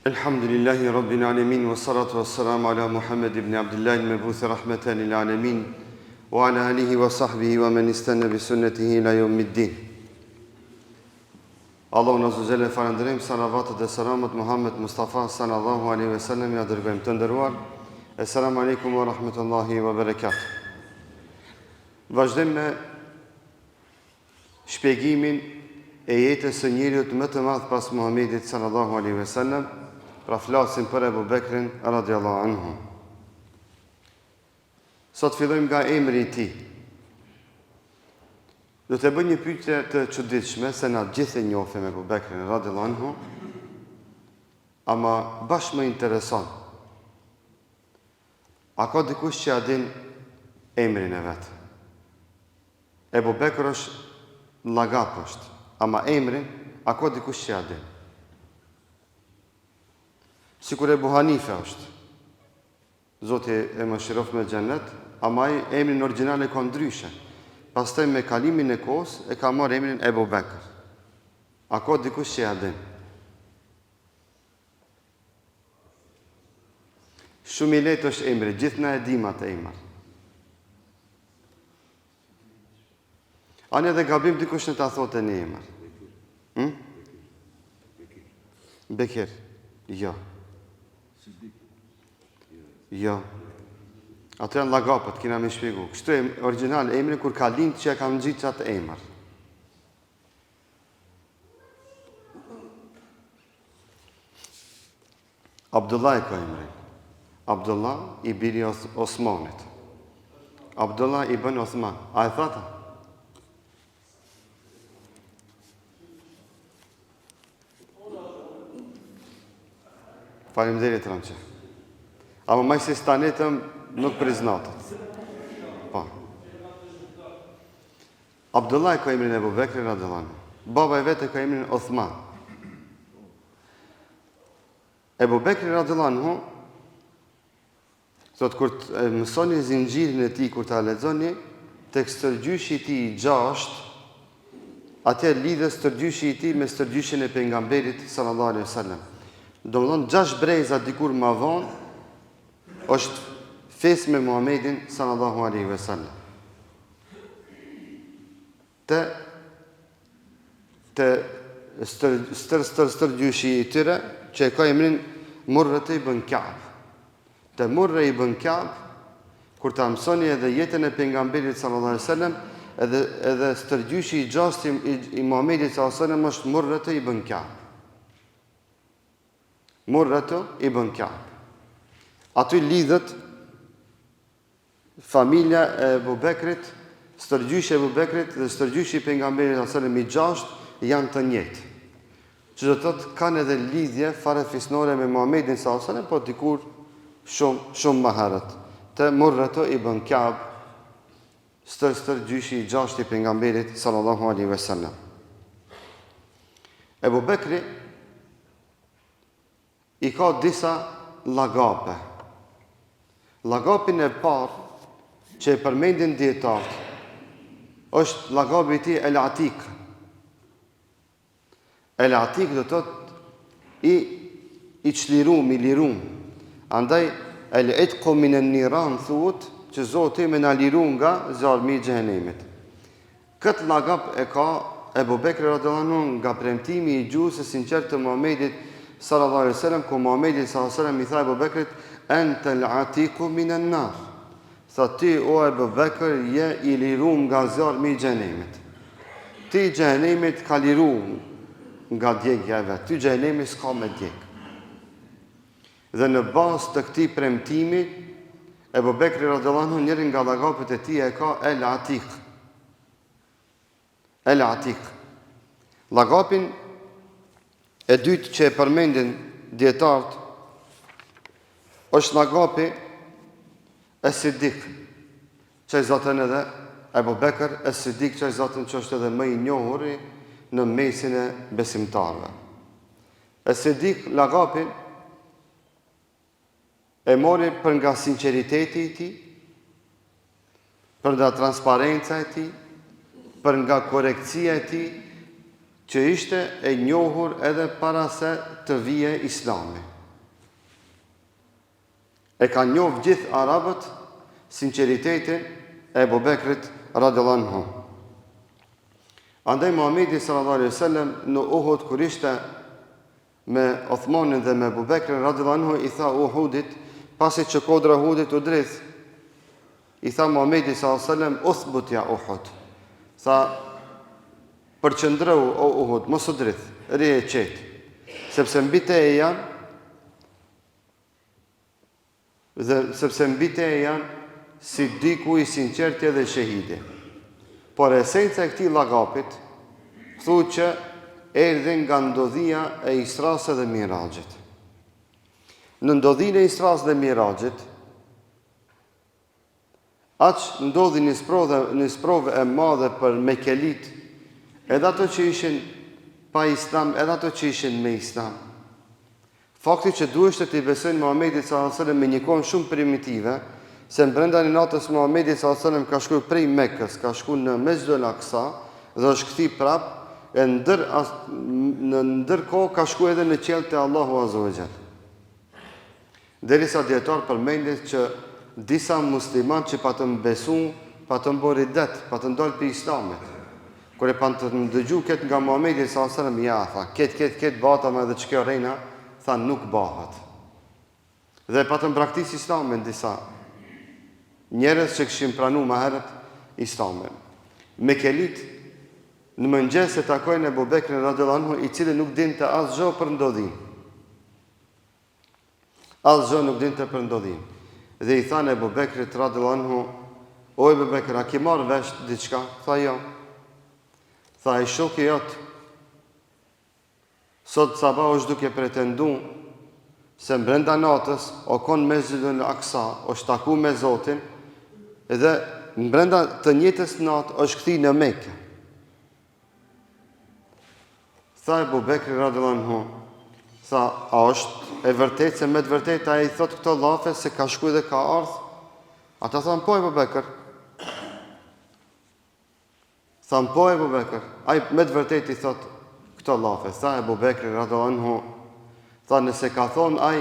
Elhamdulillahi Rabbil Alemin, wa salatu wa salamu ala Muhammed ibn Abdullah al-Mebuthi rahmeten lil alemin, wa ala alihi wa sahbihi wa men istenne bi sunnetihi ila jeumiddin. Allahun Azze ve Xhel e falënderojmë salavatet dhe selamet Muhammed Mustafa sallallahu alaihi wasallam ja dërgojmë të nderuar. Esselamu alaikum wa rahmetullahi wa berekat. Vazhdojmë me shpjegimin e jetës së njeriut më të madh pas Muhamedit sallallahu alaihi wasallam, pra flasim për Ebu Bekrin radiallahu anhu. Sot fillojmë nga emri i tij. Do të bëj një pyetje të çuditshme se na gjithë e njohim Ebu Bekrin radiallahu anhu, ama bash më intereson. A ka dikush që ja din emrin e vet? Ebu Bekr është lagap është, ama emrin, a ka dikush që ja din? Sikur Ebu Hanife është. Zoti e mëshiroftë me xhennet, ama ai emrin origjinal e ka ndryshe. Pastaj me kalimin e kohës e ka marrë emrin Ebu Bekr. A ka dikush që ja din? Shumë i lehtë është emri, gjithë na e dimë atë emër. Ani edhe gabim dikush në ta thotë një emër. Hm? Bekir. Jo. Jo. Ato janë lagapët, kina me shpjegu. Kështu e origjinal emri kur ka lind që e kanë ngjitë qatë emër. Abdullah e ka emrin. Abdullah i biri Osmanit. Abdullah ibn Osman. A e thata? Faleminderit Ramçe. Ama maj si stanetëm nuk priznatet. Po. Abdullah e ka emrin Ebu Bekri radiallahu anhu. Baba i vet e ka emrin Othman. Ebu Bekri radiallahu anhu thot kur të mësoni zinxhirin e tij kur ta lexoni tek stërgjyshi i tij i gjashtë atje lidhet stërgjyshi i tij me stërgjyshin e pejgamberit sallallahu alaihi wasallam. Domethënë gjashtë breza dikur ma vonë është fes me Muhammedin sallallahu alaihi wasallam. Te te stër stër stër stërgjyshi i tyre që e ka emrin Murrete ibn Ka'b. Te Murre ibn Ka'b kur ta mësoni edhe jetën e pejgamberit sallallahu alaihi wasallam, edhe edhe stërgjyshi i gjashtë i, i Muhamedit sallallahu alaihi wasallam është Murrete ibn Ka'b. Murrete ibn Ka'b. Aty lidhet Familja e Ebu Bekrit, stërgjyshi i Ebu Bekrit dhe stërgjyshi i Pejgamberit sallallahu alejhi ve sellem i gjashtë janë të njëjtë. Që do të thotë kanë edhe lidhje farefisnore me Muhamedin sallallahu alejhi ve sellem, po dikur shumë shumë më herët. Te Murretu ibn Ka'b, stër stërgjyshi i gjashtë i Pejgamberit sallallahu alejhi ve sellem. Ebu Bekri I ka disa lagape. Lagapin e parë që e përmendin dijetarët është lagabi i tij El Atik. El Atik do të thotë i i çlirum, i lirum. Andaj El Itku minen niran thuhet që Zoti me na liru nga zjarmi i xhehenemit. Këtë lagap e ka Ebu Bekri radiallahu anhu nga premtimi i gjuhës së sinqertë të Muhamedit sallallahu alejhi ve sellem, ku Muhamedi sallallahu alejhi ve sellem i tha Ebu Bekrit, Entel atiku minen nar. Tha ti o Ebu Bekër je i lirum nga zjarmi i xhehenemit. Ty xhehenemi t'ka liru nga djegia e vet. Ty xhehenemi s'ka me djeg. Dhe në bazë të këtij premtimi, Ebu Bekri radiallahu anhu njërin nga llagapet e tij e ka El Atik. El Atik. Llagapin e dytë që e përmendin dijetarët është llagapi Es Siddik, qaj zaten edhe Ebu Bekër Es Siddik qaj zaten që është edhe më i njohuri në mesin e besimtarëve. Es Siddik lagapin e mori për nga sinqeriteti i tij, për nga transparenca e tij, për nga korrektësia e tij, që ishte e njohur edhe para se të vije Islami. E kanë njoft gjithë arabët sinqeritetin e Ebu Bekrit radiallahu anhu. Andaj Muhamedi sallallahu alaihi wasallam në Uhud kur ishte me Othmanin dhe me Ebu Bekrin radiallahu anhu i tha Uhudit, pasi që kodra e Uhudit u dridh, i tha Muhamedi sallallahu alaihi wasallam uthbut ja Uhud. Tha përqendrohu o Uhud, mos u dridh, rri e qetë, sepse mbi te janë Dhe sepse mbi te janë Siddiku i sinqerti edhe shehidi. Por esenca e këtij llagapit thuhet që erdhi nga ndodhia e Israsë dhe Miraxhit. Në ndodhinë e Israsë dhe Miraxhit, Aq ndodhi një sprovë, një sprovë e madhe për mekelitë, edhe ato që ishin pa Islam, edhe ato që ishin me Islam. Fakti që duheshte t'i besojnë Muhamedit sallallahu alejhi ve sellem me një kohë shumë primitive, se brenda një natës Muhamedi sallallahu alejhi ve sellem ka shku prej Mekës, ka shku në Mesxhidul Aksa dhe është kthy prap, e ndër në ndërkohë ka shku edhe në qiell te Allahu azza wa jall. Derisa dijetarët përmendin që disa muslimanë që patën besu, patën bo ridet, patën dalë prej islamit. Kur e patën dëgju këtë nga Muhamedi sallallahu alejhi ve sellem, ja, tha, këtë, këtë, këtë bahet ama edhe qekjo rrena, tha, nuk bahet. Dhe patën braktis islamin disa njerëz që kishin pranu ma herët islamin. Mekelitë në mëngjes e takojnë Ebu Bekrin radiallahu anhu, i cili nuk dinte asgjë për ndodhinë. Asgjë nuk dinte për ndodhinë. Dhe i thanë Ebu Bekrit radiallahu anhu, O Ebu Bekr, a ki marrë vesh diçka? Tha jo. Tha ai shoki jot, sot sabah është duke pretendu se brenda natës o kon Mesxhidul Aksa, është taku me Zotin dhe brenda të njëjtës natë është kthy në Mekë. Tha Ebu Bekri radiallahu anhu, tha, a është e vërtetë se me të vërtetë ai i thotë këto llafe se ka shku dhe ka ardhë? Ata thanë, po Ebu Bekër. Thanë, po Ebu Bekër. Ai me të vërtetë i thotë këto llafe. Tha Ebu Bekri radiallahu anhu, tha, nëse ka thonë ai,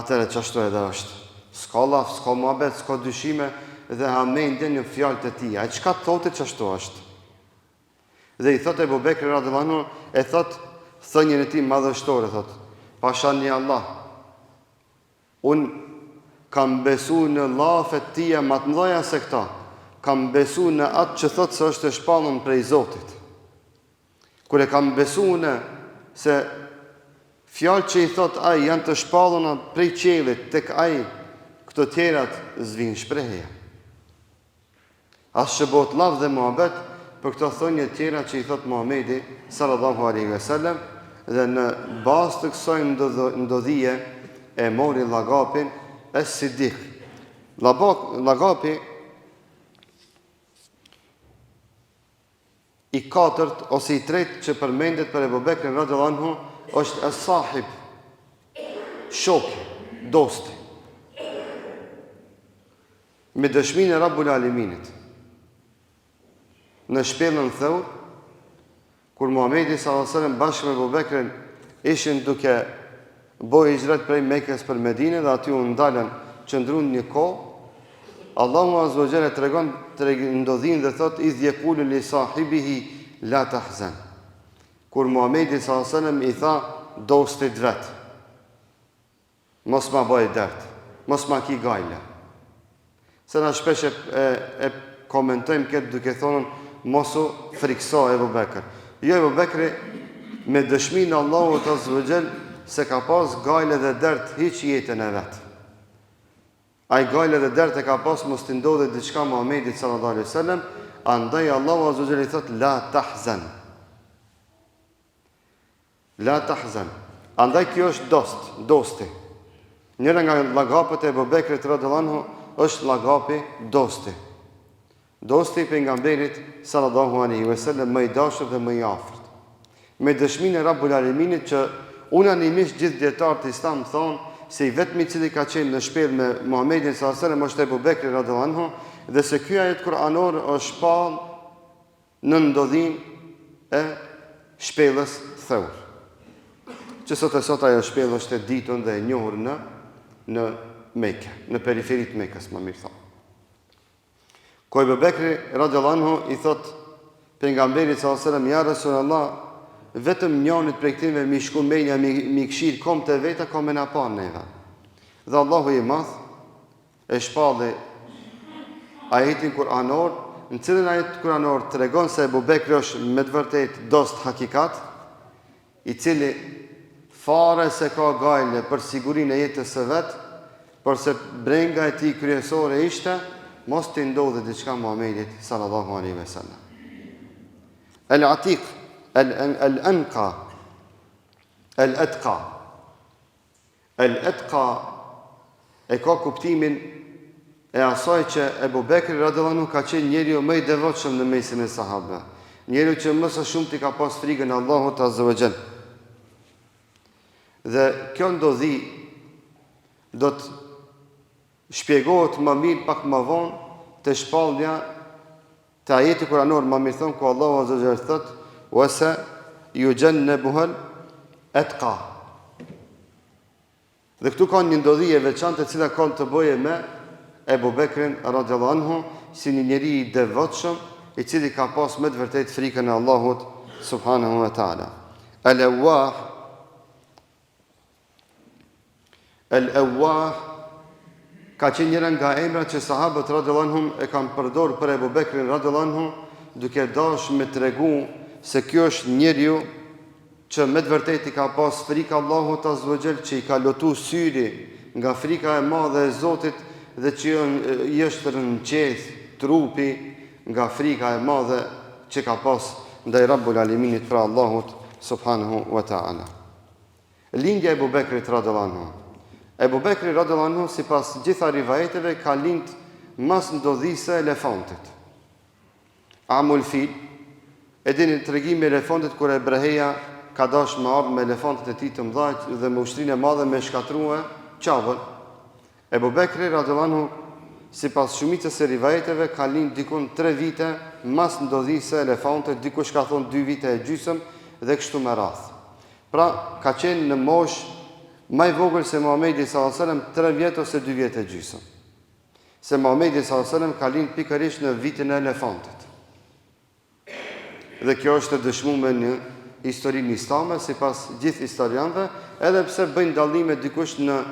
atëherë qashtu edhe është. S'ka llaf, s'ka muhabet, s'ka dyshime dhe hamendje në fjalët e tij. Ai çka thotë qashtu është. Dhe i thotë Ebu Bekri radhiyallahu anhu, e thotë thënien e tij madhështore, thotë, Pasha një Allah, unë kam besu në llafet tija ma të mëdhaja se këta, kam besu në atë që thotë se është e shpallun prej Zotit. Kur e kam besu unë se fjalët që i thotë ai janë të shpalluna prej qiellit tek ai, këto tjerat s'vijnë shprehje. As që bëhet llaf dhe muhabet për këto thënie tjera që i thotë Muhamedi sallallahu alaihi wasallam dhe në bazë të kësaj ndodhie e mori llagapin Es-Siddiq. Llagapi i katërt ose i tretë që përmendet për Ebu Bekrin radiallahu anhu është Es-Sahib, shoki, dosti. Me dëshminë e Rabbul Aleminit, në shpellën Theur, kur Muhamedi sallallahu alaihi wasallam bashkë me Ebu Bekrin ishin duke bo hixhret prej Mekës për Medinë dhe aty u ndalën, qëndruan një kohë, Allahu azza wa jalla tregon ndodhinë dhe thotë idh yaqulu li sahibihi la tahzan. Kur Muhamedi sallallahu alaihi wasallam i tha dostit vet, Mos ma baj dert, mos ma ki gajle. Se na shpesh e, e, e komentojmë këtë duke thonë mos u frikso Ebu Bekër. Jo Ebu Bekri me dëshminë e Allahut azza wa xhel s'e ka pas gajle dhe dert hiç jetën e vet. Ai gajle dhe dert e ka pas mos t'i ndodhe diçka Muhammedit sallallahu alaihi wasallam, andaj Allahu azza wa xhel i thot la tahzan. La tahzan. Andaj kjo është dost, dosti. Njëra nga llagapet e Ebu Bekrit radhiyallahu anhu është llagapi dosti. Dosti i pejgamberit sallallahu alaihi wasallam më i dashur dhe më i afërt. Me dëshminë e Rabbul Aleminit që unanimisht gjithë dijetarët islam thonë se i vetmi i cili ka qenë në shpellë me Muhamedin sallallahu alaihi wasallam është Ebu Bekri radhiyallahu anhu dhe se ky ajet kuranor është shpall në ndodhinë e shpellës Theur. Që sot e sot ajo shpellë është e ditun dhe e njohur në në. Mekë, në periferi të Mekës, më mirë thonë. Ku Ebu Bekri radiallahu anhu i thot pejgamberit sallallahu alajhi wasallam ja Resulallah vetëm njanit prej këtynve mi shku menja mi, mi kshir komt e veta ka me na pa neve. Dhe Allahu i madh e shpalli ajetin kuranor, në cilin ajet kuranor tregon se Ebu Bekri është me të vërtetë dost hakikat, i cili fare s'e ka gajle për sigurinë e jetës së vet, porse brenga e tij kryesore ishte mos t'i ndodhë diçka Muhamedit sallallahu alaihi wasallam. El Atiq, el el Anqa, el Atqa. El Etqa e ka kuptimin e asaj që Ebu Bekri radiallahu anhu ka qenë njeriu më i devotshëm në mesin e sahabëve, njeriu që më së shumti ka pas frigën e Allahut azza wa jall. Dhe kjo ndodhi do të shpjegohet më mirë pak më vonë te shpallja te ajeti kuranor më mirë thonë ku Allahu azza wa jall thotë wa sa yujannabuhal atqa. Dhe këtu ka një ndodhi e veçantë e cila ka të bëjë me Ebu Bekrin radiallahu anhu si një njeri i devotshëm i cili ka pas me të vërtetë frikën e Allahut subhanahu wa taala. El-Awwah El-Awwah ka qenë njëra nga emrat që sahabët radhiyallahu anhum e kanë përdorur për Ebu Bekrin radhiyallahu anhu, duke dashur me tregu se ky është njeriu që me të vërtetë i ka pas frikë Allahut azza wa jall, që i ka lotu syri nga frika e madhe e Zotit dhe që i është rrënqeth trupi nga frika e madhe që ka pas ndaj Rabbul Aleminit pra Allahut subhanahu wa ta'ala. Lindja e Ebu Bekrit radhiyallahu anhu. Ebu Bekri radhiyallahu anhu sipas gjitha rivajeteve ka lind mas ndodhisë së elefantit. Amul Fil, e dini tregimi e elefantit kur Ebreheja ka dash me ardhë me elefantët e tij të mëdha dhe me ushtrinë e madhe me shkatrue Qabën. Ebu Bekri radiallahu anhu sipas shumicës së rivajeteve ka lind dikun 3 vite mas ndodhisë së elefantit, dikush ka thonë 2 vite e gjysëm dhe kështu me radhë. Pra, ka qenë në moshë ma i vogël se Muhamedi sallallahu alaihi wasallam 3 vjet ose 2 vjet e gjysëm. Se Muhamedi sallallahu alaihi wasallam ka lind pikërisht në vitin e elefantit. Dhe kjo është e dëshmuar në historinë islame sipas gjithë historianëve, edhe pse bëjnë dallime dikush në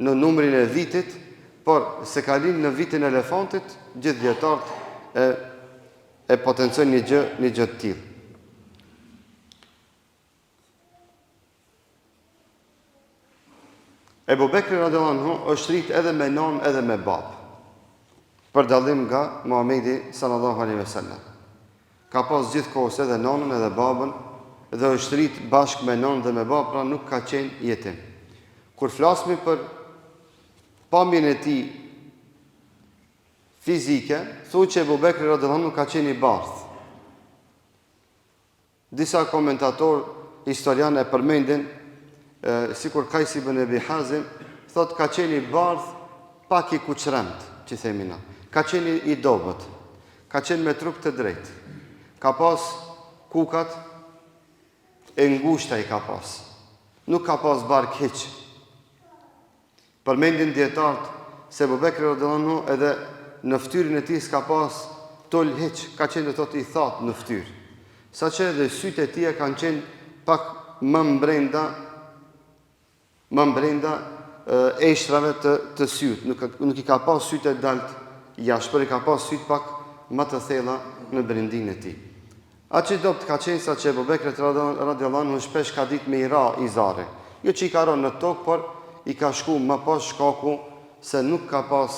në numrin e vitit, por se ka lind në vitin e elefantit, gjithë dijetarët e e potencojnë një gjë, një gjë të tillë. Ebu Bekri radiallahu anhu është rrit edhe me nonë edhe me babë. Për dallim nga Muhamedi sallallahu alaihi wasallam. Ka pas gjithë kohës edhe nonën edhe babën dhe është rrit bashkë me nonë dhe me babë, pra nuk ka qenë jetim. Kur flasmi për pamjen e tij fizike, thuhet që Ebu Bekri radiallahu anhu ka qenë i bardhë. Disa komentatorë historianë e përmendin, sikur Kajs ibn Ebi Hazim, thotë ka qenë i bardhë, pak i kuqremtë, që themi na. Ka qenë i dobët, ka qenë me trup të drejtë. Ka pas kukat e ngushta i ka pas. Nuk ka pas bark hiç. Përmendin dijetarët se Ebu Bekri radiallahu anhu edhe në fytyrën e tij s'ka pas tul hiç, ka qenë do thotë i thatë në fytyrë. Saqë edhe sytë e tij kanë qenë pak më mbrenda më mbrenda eshtrave të të syut, nuk nuk i ka pas sytë e dalt jashtë, por i ka pas sytë pak më të thella në brendinë e tij. Aq i dobët ka qenë sa që Ebu Bekrit radiallahu anhu shpesh ka ditë me i ra izari. Jo që i ka ra në tokë, por i ka shku më poshtë shkaku se nuk ka pas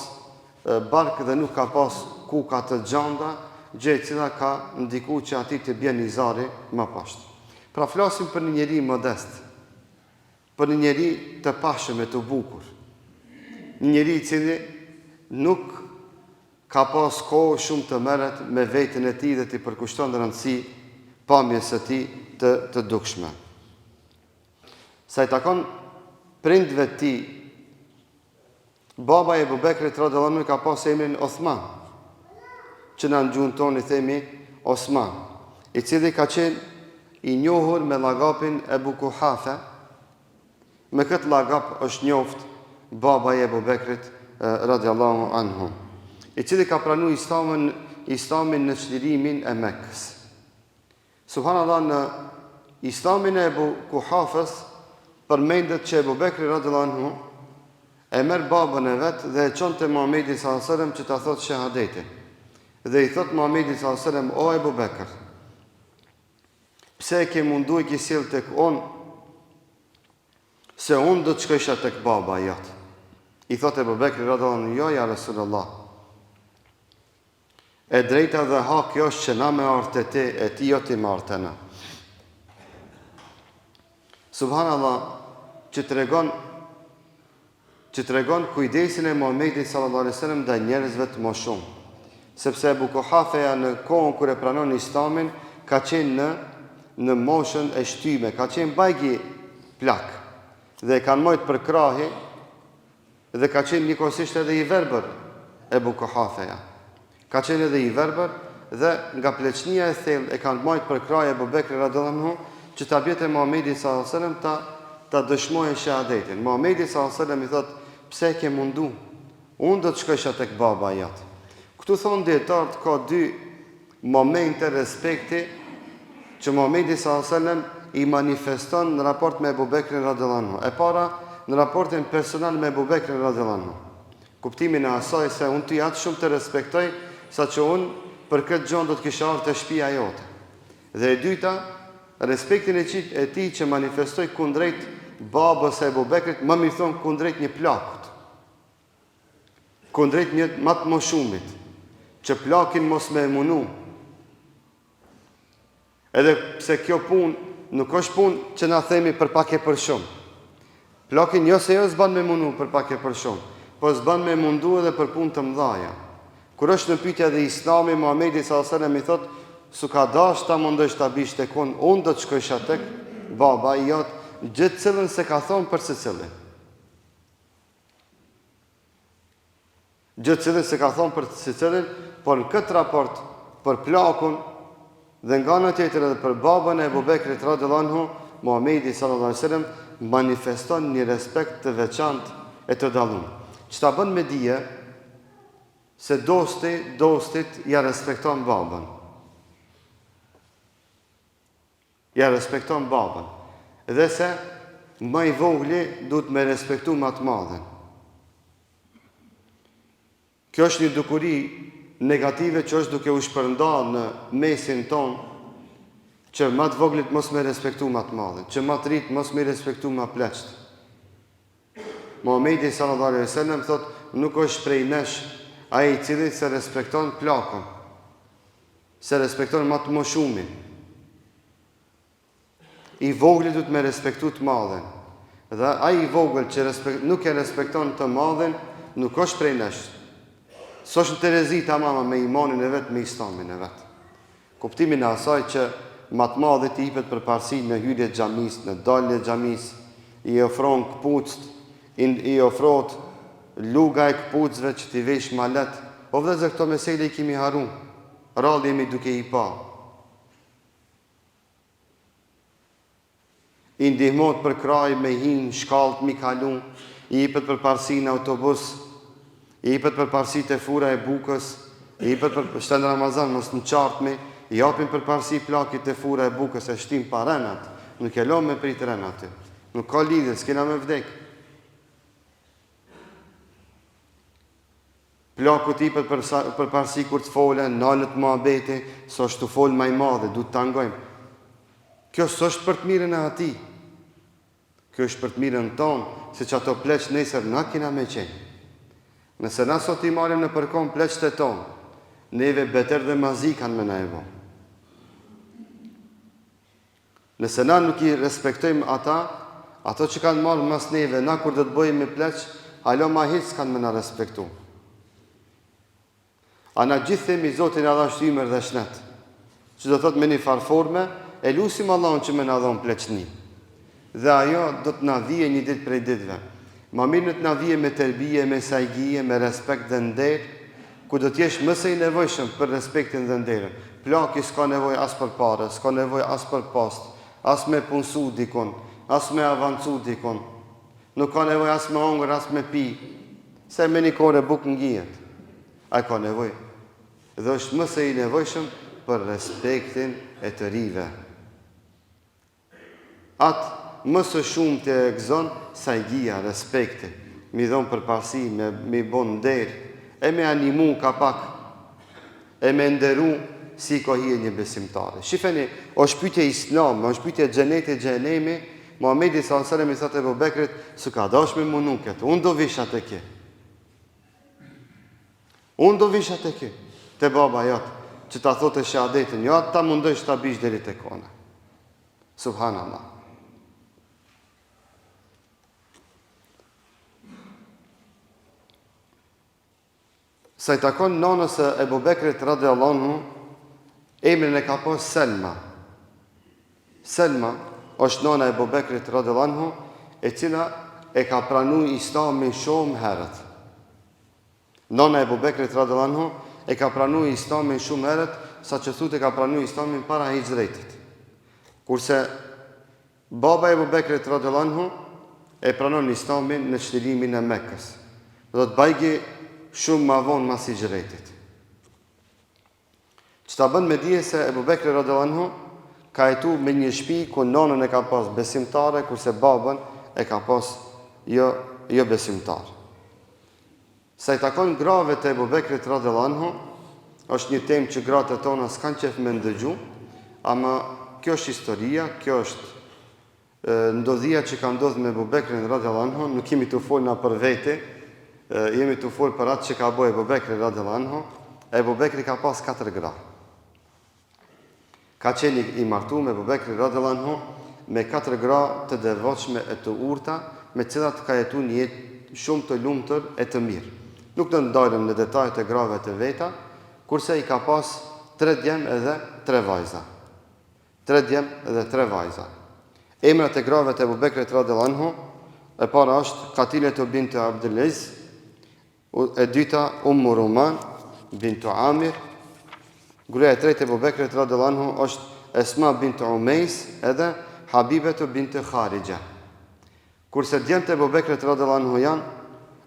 bark dhe nuk ka pas kuka të gjanda, gjë e cila ka ndiku që atij të bjen izari më poshtë. Pra flasim për një njeri modest, për një njeri të pashëm e të bukur, një njeri i cili nuk Ka pas kohë shumë të merret me veten e tij dhe t'i përkushton rëndësi pamjes së tij të të dukshme. Sa i takon prindve të tij, baba i Ebu Bekrit radiallahu anhu ka pas emrin Othman, që na në gjuhën tonë i themi Osman, i cili ka qenë i njohur me llagapin Ebu Kuhafe, Me këtë llagap është njoft baba i Ebu Bekrit radiallahu anhu, i cili ka pranu islamin, islamin në çlirimin e Mekës. Subhanallah në islamin e Ebu Kuhafës përmendet që Ebu Bekri radiallahu anhu e merr babën e vet dhe e çon te Muhamedi sallallahu alaihi wasallam që ta thotë shehadetin. Dhe i thotë Muhamedi sallallahu alaihi wasallam o Ebu Bekr, pse e ke mundu e ke sjell tek unë Se unë do të shkojsha tek baba jot. I thotë Ebu Bekri radhiyallahu anhu, jo ja Resulullah. E drejta dhe haki është që na me ardhë te ti, e ti jo ti me ardhë te na. Subhanallah, që tregon që tregon kujdesin e Muhamedit sallallahu alaihi wasallam ndaj njerëzve të moshum. Sepse Ebu Kuhafeja në kohën kur e pranon Islamin ka qenë në në moshën e shtyme, ka qenë bajgi plak dhe e kanë majt për krahi dhe ka qenë njëkohësisht edhe i verbër Ebu Kuhafeja. Ka qenë edhe i verbër dhe nga pleqnia e thellë e kanë majt për krahi Ebu Bekri radhiyallahu anhu që ta bje te Muhamedi sallallahu alaihi wasallam ta ta dëshmojë shehadetin. Muhamedi sallallahu alaihi wasallam i thotë, "Pse e ke mundu? Unë do të shkojsha tek baba jot." Këtu thonë dijetarët ka dy momente respekti që Muhamedi sallallahu alaihi wasallam i manifeston në raport me Ebu Bekrin radhiyallahu anhu. E para, në raportin personal me Ebu Bekrin radhiyallahu anhu. Kuptimin e asaj se unë ty aq shumë të respektoj saqë unë për këtë gjë do të kisha ardhur te shtëpia jote. Dhe e dyta, respektin e qit e tij që manifestoi kundrejt babës së Ebu Bekrit, më mirë thonë kundrejt një plakut. Kundrejt një ma të moshumit, që plakin mos me e munu. Edhe pse kjo punë nuk është punë që na themi për pak e për shumë. Plakin jo se jo s'ban me munu për pak e për shumë, po s'ban me mundu edhe për punë të mdhaja. Kur është në pyetje edhe Islami, Muhamedi sallallahu alaihi wasallam i thotë, s'u ka dash ta mundojsh ta bish tek unë, unë do të shkojsha tek baba i jot, gjë të cilën s'e ka thonë për secilin. Gjë të cilën s'e ka thonë për secilin, por në këtë raport për plakun dhe nga ana tjetër edhe për babën e Ebu Bekrit radhiyallahu anhu, Muhamedi sallallahu alaihi wasallam manifeston një respekt të veçantë e të dallum. Që ta bën me dije se dosti dostit ja respekton babën. Ja respekton babën. Dhe se ma i vogli duhet me respektu ma të madhin. Kjo është një dukuri negative që është duke u shpërnda në mesin tonë, që ma të voglit mos me respektu ma të madhin, që ma të rit mos me respektu ma pleqtë. Muhamedi sallallahu alaihi wasallam thotë, nuk është prej nesh ai i cili s'e respekton plakun. S'e respekton ma të moshumin. I vogli duhet me respektu të madhin. Dhe ai i vogël që respekt, nuk e respekton të madhin, nuk është prej nesh. S'është në terezi tamam me imanin e vet, me islamin e vet. Kuptimin e asaj që ma të madhit i ipet përparësi në hyrje të xhamisë, në dalje të xhamisë, i ofron këpucët, I, i ofrohet luga e këpucëve që t'i vesh ma let. O vëllezër këto mesele i kemi harru. Rrallë jemi duke i pa. I ndihmohet për krahi me hi në shkallët m'i kalu, i ipet përparësi në autobus, i ipet përparësi te fura e bukës, i ipet për shtë në Ramazan mos në qartmi, i japin përparësi plakit te fura e bukës e shtim pa ren atë, nuk e lomë me prit ren aty. Nuk ka lidhje, s'kena me vdek. Plakut i ipet për, përparësi kur të fole, nalet muhabeti, se është tu fol ma i madhi, duhet ta ngojmë. Kjo s'është për të mirën e atij. Kjo është për të mirën tonë, se që ato pleq nesër na kena me qenë. Nëse na sot i marrim nëpër kom pleqtë tonë, neve beter dhe ma zi kanë me na e bo. Nëse na nuk i respektojmë ata, ato që kanë marrë mas neve, na kur do të bëhemi pleq, hala ma hiç s'kanë me na respektu. A na gjithë themi Zoti na dhashtë ymër dhe shnet, që do thotë me një farë forme, e lusim Allahun që me na dhonë pleqni. Dhe ajo do të na vije një ditë prej ditëve. Ma mirë në të na vije me terbije, me sajgije, me respekt dhe nder, ku do të jesh më se i nevojshëm për respektin dhe nderën. Plaki s'ka nevojë as për pare, s'ka nevojë as për post, as me punësu dikun, as me avancu dikun. Nuk ka nevojë as me hongër, as me pi, se me një kore bukë ngihet. Ai ka nevojë dhe është më se i nevojshëm për respektin e të rive. Atë më së shumti e gëzon sajgia, respekti, m'i dhon përparësi, me m'i bo nder, e me ja nimu ka pak, e me nderu si i ka hije një besimtari. Shifeni, është pyetje islame, është pyetje xheneti xhehenemi, Muhamedi sallallahu alejhi ve sellem i thotë Ebu Bekrit, s'u ka dash me munu këtë, unë do visha te ky. Unë do visha te ky, te baba jot, që ta thotë shehadetin, jo atë ta mundojsh ta bish deri te kona. Subhanallah. Sa i takon nanës së Ebu Bekrit radiallahu anhu, emrin e ka pas Selma. Selma është nana e Ebu Bekrit radiallahu anhu, e cila e ka pranu Islamin shumë herët. Nana e Ebu Bekrit radiallahu anhu e ka pranu Islamin shumë herët, saqë thotë e ka pranu Islamin para hixhretit. Kurse Baba i Ebu Bekrit radiallahu anhu e pranon Islamin në çlirimin e Mekës. Do thotë bajgi shumë ma vonë mas hixhretit. Që ta bën me dije se Ebu Bekri radiallahu anhu ka jetu me një shpi ku nanën e ka pas besimtare, kurse babën e ka pas jo, jo besimtar. Sa i takon grave të Ebu Bekrit radiallahu anhu, është një temë që gratë e tona s'kanë qef me ndëgju, ama kjo është historia, kjo është ndodhia që ka ndodhur me Ebu Bekrin radiallahu anhu, nuk jemi tu fol na për vete, jemi tu fol për atë që ka bo Ebu Bekri radiallahu anhu. Ebu Bekri ka pas katër gra. Ka qenë i martum Ebu Bekri radiallahu anhu me katër gra të devotshme e të urta, me të cilat ka jetu një jetë shumë të lumtur e të mirë. Nuk do ndalem në detajet e grave të veta, kurse i ka pas tre djem edhe tre vajza. Tre djem dhe tre vajza. Emrat e grave të Ebu Bekrit radiallahu anhu, e para është Katiletu bintu Abdul Izz, E dyta, Ummu Ruman bintu Amir. Gruaja e tretë e Ebu Bekrit radhiyallahu anhu është Esma bintu Umejs edhe Habibetu bintu Kharija. Kurse djemtë e Ebu Bekrit radhiyallahu anhu janë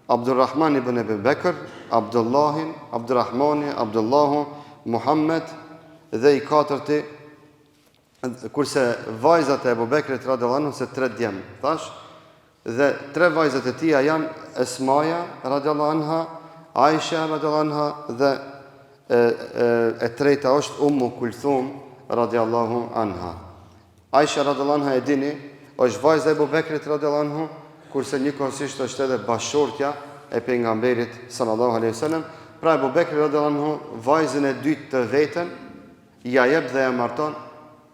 Abdurrahman ibn Ebu Bekr, Abdullahin, Abdurrahmani, Abdullahu, Muhammed dhe i katërti kurse vajzat e Ebu Bekrit radiallahu anhu se tre djem, thash, dhe tre vajzat e tija janë Esmaja radiallahu anha, Aisha radiallahu anha dhe e, e, e treta është Ummu Kulthum radiallahu anha. Aisha radiallahu anha e dini, është vajza e Ebu Bekrit radiallahu anhu, kurse njëkohësisht është edhe bashkëshortja e pejgamberit sallallahu alaihi wasallam. Pra Ebu Bekri radiallahu anhu vajzën e dytë të vetën ia jep dhe ia marton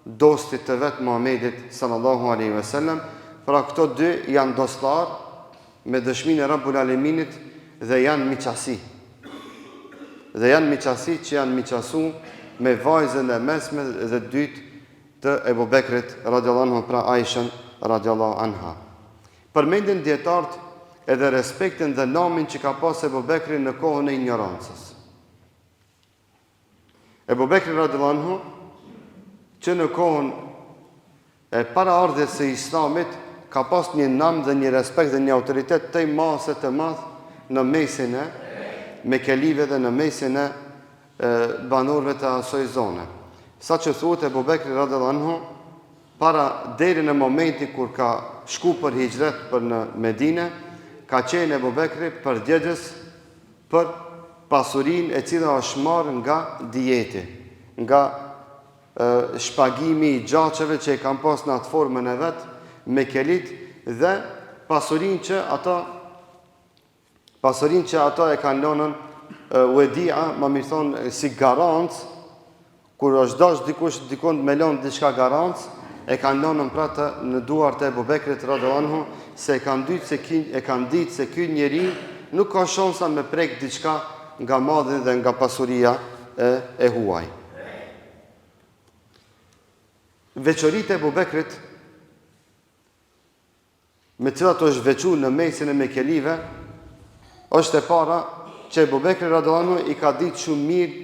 dostit të vet Muhamedit sallallahu alejhi ve sellem, pra këto dy janë dostlarë me dëshminë e Rabbul Aleminit dhe janë miqasi. Dhe janë miqasi që janë miqasu me vajzën e mesme dhe dytë të Ebu Bekrit radiallahu anhu, pra Aishën radiallahu anha. Përmendin dijetarët edhe respektin dhe namin që ka pas Ebu Bekri në kohën e injorancës. Ebu Bekri radiallahu anhu, që në kohën e paraardhjes së Islamit ka pas një nam dhe një respekt dhe një autoritet tej mase të madh në mesin e mekelive dhe në mesin e banorëve të asoj zone. Saqë thuhet Ebu Bekri radiallahu anhu para deri në momentin kur ka shku për hixhret për në Medine, ka qenë Ebu Bekri përgjegjës për pasurinë e cila është marrë nga dijeti, nga shpagimi i gjaqeve që e kanë pas në atë formën e vet, mekelitë dhe pasurinë që ata pasurinë që ata e kanë lënë uedia, ma mirë thonë si garancë Kur është dashtë dikush dikund me lënë diçka garancë, e kanë lënë pra të në duart e Ebu Bekrit radiallahu anhu, se e kanë ditë se ky e kanë ditë se ky njeri nuk ka shansa me prek diçka nga malli dhe nga pasuria e, e huaj. Veçoritë e Ebu Bekrit me të cilat është veçu në mesin e mekelive, është e para që Ebu Bekri radiallahu anhu i ka ditë shumë mirë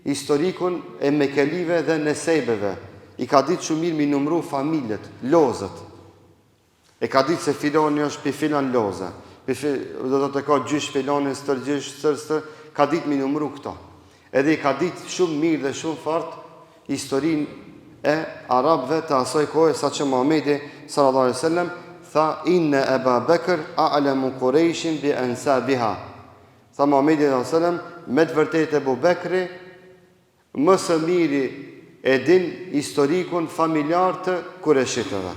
historikun e mekelive dhe nesebeve, i ka ditë shumë mirë mi numru familjet, lozët. E ka ditë se filani është pi filan loze, pi fi, do të thotë e ka gjysh filanin, stërgjysh, stër, stër, ka ditë mi numru këto. Edhe i ka ditë shumë mirë dhe shumë fort historinë e arabëve të asaj kohe saqë Muhamedi sallallahu alaihi wasallam tha inne Eba Bekr a'lamu Quraishin bi ansabiha. Tha Muhamedi sallallahu alaihi wasallam me të vërtetë Ebu Bekri më së miri e din historikun familjar të kureshitëve.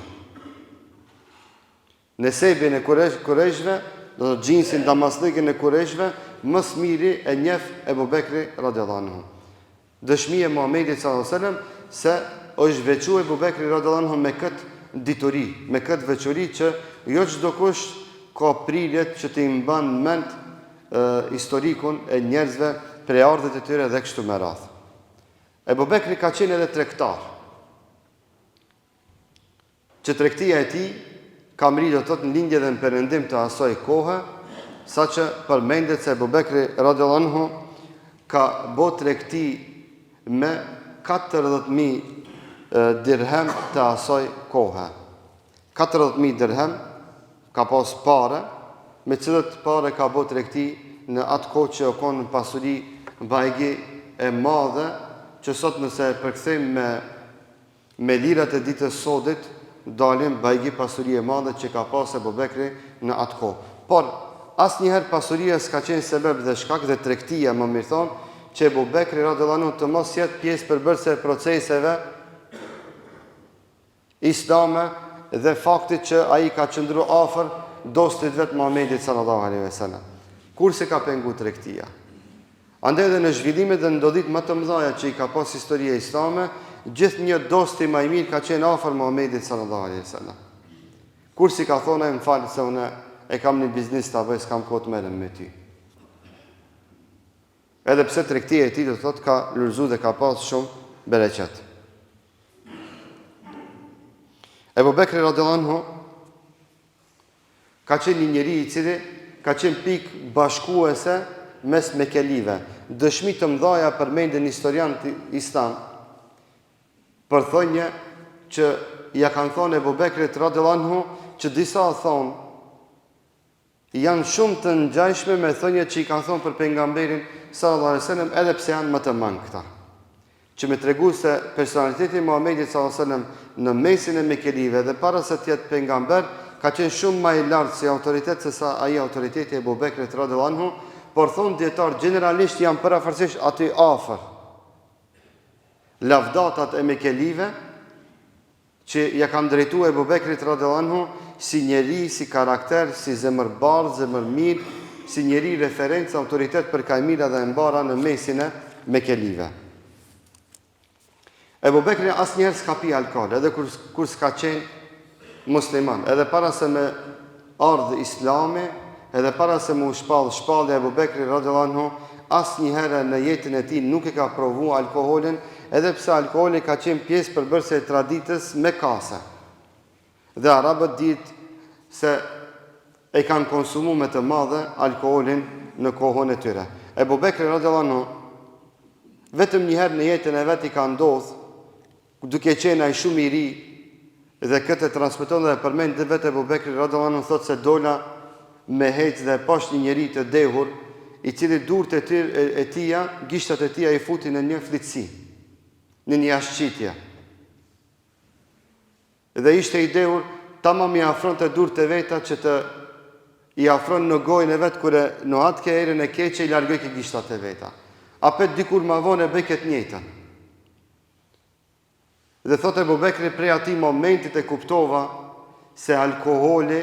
Nesebin e kurejshëve, do të thotë xhinsin damasllëkun e kurejshëve, më së miri e njeh Ebu Bekri radiallahu anhu. Dëshmi e Muhamedit sallallahu alaihi wasallam se është veçu Ebu Bekri radiallahu anhu me këtë dituri, me këtë veçori që jo çdokush ka prirjet që t'i mban mend historikun e njerëzve, prejardhjet e tyre dhe kështu me radhë. Ebu Bekri ka qenë edhe tregtar. Që tregtia e tij ka mri do të thotë në lindje dhe në perëndim të asaj kohe, saqë përmendet se Ebu Bekri radiallahu anhu ka bo tregti me 40.000 dirhem të asaj kohe. 40.000 dirhem ka pas pare, me cilët pare ka bo tregti në atë kohë që o konë pasuri bajgi e madhe, që sot nëse e përkthejmë me Me lirat e ditës sodit dalin bajgi pasuri e madhe që ka pas Ebu Bekri në atë kohë. Por, asnjëherë pasuria s'ka qenë sebeb dhe shkak dhe tregtia, më mirë thonë, që Ebu Bekri radiallahu anhu të mos jetë pjesë përbërëse e proceseve islame dhe faktit që ai ka qëndru afër dostit vet Muhamedit sallallahu alaihi wasallam. Kurrë s'e ka pengu tregtia. Andaj edhe në zhvillimet dhe ndodhitë më të mëdhaja që i ka pas historia islame, gjithnjë dosti ma i mirë ka qenë afër Muhamedit sallallahu alaihi wasallam. Kurrë s'i ka thonë ai më fal se unë e kam një biznis ta bëj, s'kam kohë të merrem me ty. Edhe pse tregtia e tij do të thotë ka lulëzu dhe ka pas shumë bereqet. Ebu Bekri radiallahu anhu Ka qenë një njeri i cili ka qenë pikë bashkuese mes mekelive. Dëshmi të mëdhaja përmendin historianët islam për thënie që ja kanë thonë Ebu Bekrit radiallahu anhu që disa thonë janë shumë të ngjashme me thëniet që i kanë thonë për pejgamberin sallallahu alaihi wasallam edhe pse janë më të mangëta. Që me tregu se personaliteti i Muhamedit sallallahu alejhi ve sellem në mesin e mekelive dhe para se të jetë pejgamber ka qenë shumë ma i lartë si autoritet se sa ai autoriteti i Ebu Bekrit radiallahu anhu, por thonë dijetarët gjeneralisht janë përafërsisht aty afër. Lavdatat e mekelive që ja kanë drejtu Ebu Bekrit radiallahu anhu si njeri, si karakter, si zemërbardhë, zemërmirë, si njeri referencë, autoritet për ka e mira dhe e mbara në mesin e mekelive. Ebu Bekri asnjëherë s'ka pi alkohol, edhe kur, kur s'ka qenë musliman, edhe para se me ardhë islami, edhe para se me u shpallë shpallja Ebu Bekri radiallahu anhu, asnjëherë në jetën e tij nuk e ka provu alkoholin, edhe pse alkoholi ka qenë pjesë përbërëse e traditës mekase. Dhe arabët dihet se e kanë konsumu me të madhe alkoholin në kohën e tyre. Ebu Bekri radiallahu anhu, vetëm një herë në jetën e vet i ka ndodhë Duke qenë ai shumë i ri dhe këtë e transmeton dhe e përmend dhe vetë Ebu Bekri radiallahu anhu thotë se dola me hec dhe e pash një njeri të dehur i cili durt e, tyr, e, e tija, gishtat e tija i futi në një flytësi, në një jashtëqitje. Dhe ishte i dehur, tamam i afronte durt e veta që të i afron në gojën e vet kur e nuhatke erën e keqe i largojke gishtat e veta. Apet dikur ma vonë e bëjke të njëjtën. Dhe thotë Ebu Bekri prej atij momentit e kuptova se alkoholi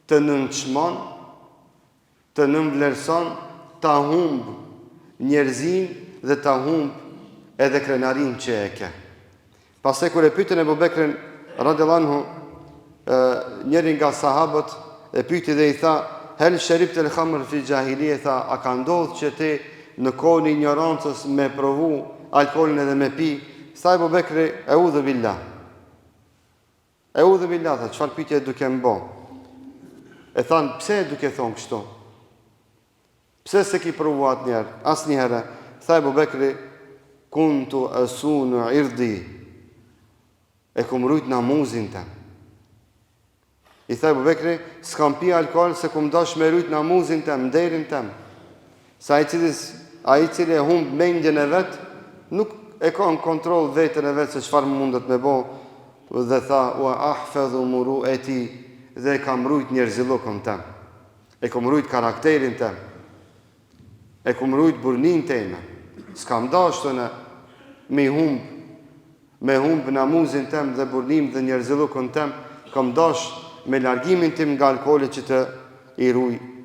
të nënçmon, të nënvlerëson, ta humb njerëzinë dhe ta humb edhe krenarinë që e ke. Pastaj kur e pyetën Ebu Bekrin radiallahu anhu, njëri nga sahabët e pyeti dhe i tha, "Hel sheribte el khamr fi jahiliye?" tha, "A ka ndodhur që ti në kohën e injorancës me provu alkoolin edhe me pi?" Tha Ebu Bekri, "Eudhu billah." Eudhu billah, tha, çfarë pyetje duke më bo? E thanë, pse e duke thonë kështu? Pse s'e ki provu atëherë? Asnjëherë. Tha Ebu Bekri, kuntu esunu irdi. E kum rujt namuzin tem. I tha Ebu Bekri, s'kam pi alkool se kum dash me rujt namuzin tem, nderin tem. Se ai cili, ai cili e humb mendjen e vet, nuk e ka në kontroll veten e vet se çfarë mundet me bo, dhe tha, ua ahfedhu murueti, dhe e kam rujt njerzillukun tem. E kam rujt karakterin tem. E kam rujt burrninë teme. S'kam dasht unë me humb me humb namuzin tem dhe burrninë dhe njerzillukun tem, kam dash me largimin tim nga alkooli që të i ruj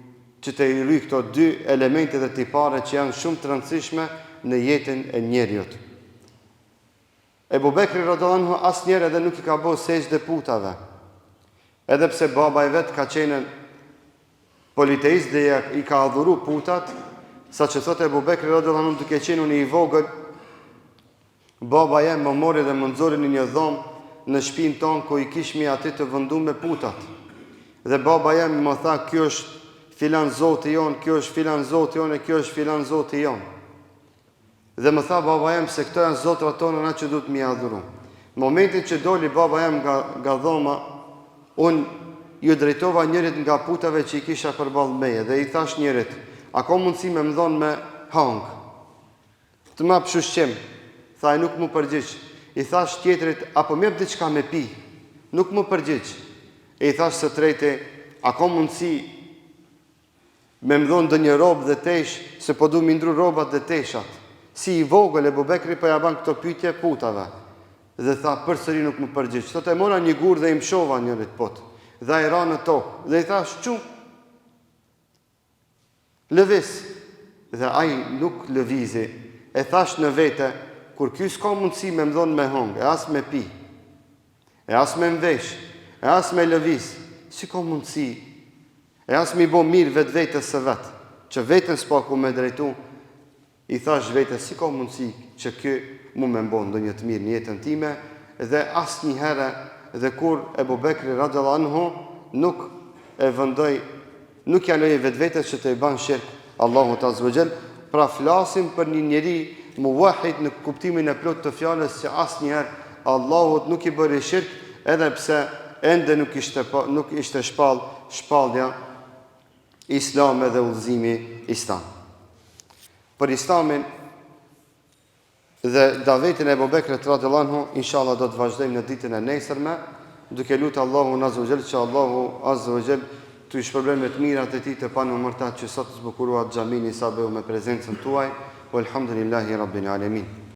që të i ruj këto dy elemente dhe tipare që janë shumë të rëndësishme në jetën e njeriut. Ebu Bekri radiallahu anhu asnjëherë edhe nuk i ka bo sexhde putave. Edhe pse baba i vet ka qenë politeist dhe i ka adhuru putat, saqë thotë Ebu Bekri radiallahu anhu duke qenë unë i vogël, baba jem më mori dhe më nxori në një dhomë në shpinë tonë ku i kishmi aty të vëndume putat. Dhe baba jem më tha, kjo është filan zoti jonë, kjo është filan zoti jonë e kjo është filan zoti jonë. Dhe më tha baba jem se këto janë zotrat tona na që duhet m'i adhuru. Në momentin që doli baba jem nga, nga dhoma, unë iu drejtova njërit nga putave që i kisha përballë meje dhe i thash njërit, a ka mundësi me më dhonë me hangë? Të më japsh ushqim? Tha ai nuk m'u përgjigj. I thash tjetrit, a po më jep diçka me pi? Nuk m'u përgjigj. E i thash së treti, a ka mundësi Me më dhonë ndonjë robë dhe tesh, se po du m'i ndru rrobat dhe teshat. Si i vogël Ebu Bekri po ja ban këto pyetje putave. Dhe tha, përsëri nuk m'u përgjigj. Thotë e mora një gur dhe i mshova njërit put. Dhe ai ra në tokë. Dhe i thash, çu! Lëviz! Dhe ai nuk lëvizi. E thash në vete, kur ky s'ka mundësi me më dhonë me hongë, e as me pi, e as me m'vesh, e as me lëviz, si ka mundësi E as me i bo mirë vetvetes së vet, që veten s'paku me drejtu, i thash vetes si ka mundësi që ky mu me m'bo ndonjë të mirë në jetën time, dhe asnjëherë dhe kur Ebu Bekri radiallahu anhu nuk e vëndoi, nuk ia lejoi vetvetes që të i ban shirk Allahut azze ve xhel, pra flasim për një njeri muvahid në kuptimin e plotë të fjalës që asnjëherë Allahut nuk i bëri shirk edhe pse ende nuk ishte nuk ishte shpall shpallja islame dhe udhëzimi islam. Për islamin dhe davetin e Ebu Bekrit radiallahu anhu, inshallah do të vazhdojmë në ditën e nesërme, duke lutë Allahun azze ve xhel që Allahu azze ve xhel t'ju shpërblejë me të mirat e tij të panumërta që sot zbukuruat xhaminë Isa Beu me prezencën tuaj. Walhamdulillahi rabbil alamin.